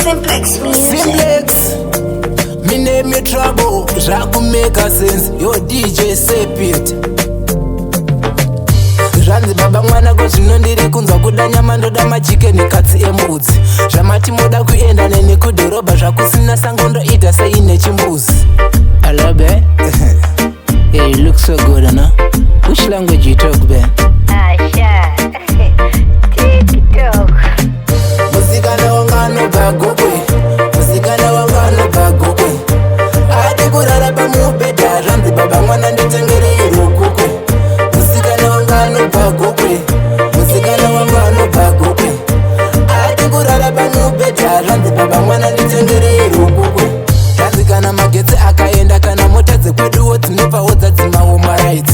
Simplex Music. Simplex, me name you trouble, zvaku make sense, yo DJ Sepit. Zvanzi baba mwana ko zvino ndiri kunzwa kuda nyama, ndoda machicken, katsi embudzi. Zvamati moda kuenda neni kudhorobha, zvakusina sango, ndoita sei nechimbuzi? Hello, bae. Yeah, you look so good, huh? Which language you talk, bae? Asha. TikTok. Musikana wanga anobva Gokwe, musikana wanga anobva Gokwe, adi kurara pamubhedha. Zvanzi baba mwana nditengerei rukukwe. Musikana wanga anobva Gokwe, musikana wanga anobva Gokwe, adi kurara pamubhedha. Zvanzi baba mwana nditengerei rukukwe. Zvanzi kana magetsi akaenda, kana mota dzekweduwo dzinobvawo dzadzimawo marights.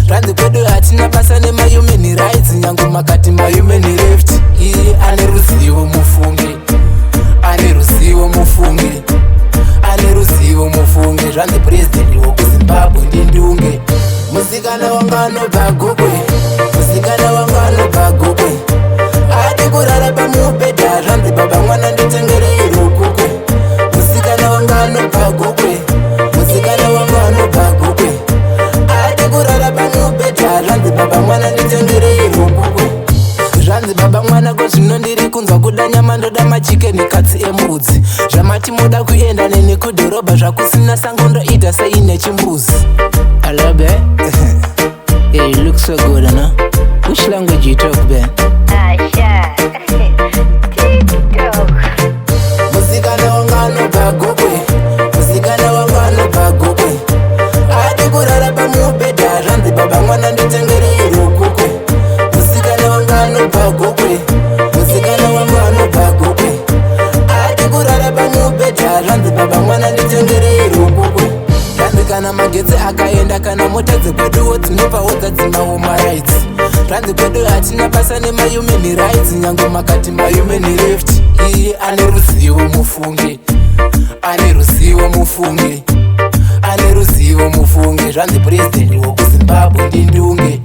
Zvanzi kwedu hatina basa nemahuman rights, nyange makati mahuman left. Iye ane ruzivo mufunge, ane ruzivo mufunge, ane ruzivo mufunge. Zvanzi purezidendi wokuZimbabwe ndindunge. Musikana wanga anobva Gokwe, musikana wanga anobva Gokwe, adi kurara pamubhedha. Zvanzi baba mwana nditengerei rukukwe. Musikana wanga anobva Gokwe, musikana wanga anobva Gokwe, adi kurara pamubhedha. Zvanzi baba mwana nditengerei rukukwe. Zvanzi baba mwana ko zvino ndiri kunzwa kuda nyama, ndoda machicken, katsi embudzi. Zvamati moda kuenda neni kudhorobha, zvakusina sango, ndoita sei nechimbuzi? Hello, bae. Yeah, you look so good, huh? Which language you talk, bae? Asha. TikTok. Musikana wanga anobva Gokwe, musikana wanga anobva Gokwe, adi kurara pamubhedha. Zvanzi baba mwana nditengerei rukukwe. Musikana wanga anobva Gokwe, musikana wanga anobva Gokwe, adi kurara pamubhedha. Zvanzi baba mwana nditengerei rukukwe. Zvanzi kana magetsi akaenda, kana mota dzekweduwo dzinobvawo dzadzimawo marights. Zvanzi kwedu hatina basa nemahuman rights, nyange makati mahuman left. Iye ane ruzivo mufunge, ane ruzivo mufunge, ane ruzivo mufunge. Zvanzi purezidendi wokuZimbabwe ndindunge.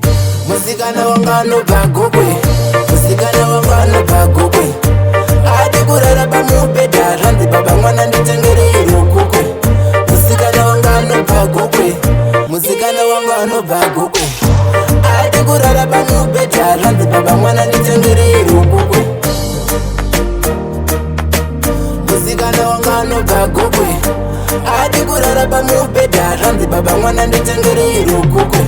Musikana wanga anobva Gokwe, musikana wanga anobva Gokwe, adi kurara pamubhedha. Zvanzi baba mwana nditengerei rukukwe. Musikana wanga anobva Gokwe, musikana wanga anobva Gokwe, adi kurara pamubhedha. Zvanzi baba mwana nditengerei rukukwe. Musikana wanga anobva Gokwe, adi kurara pamubhedha. Zvanzi baba mwana nditengerei rukukwe.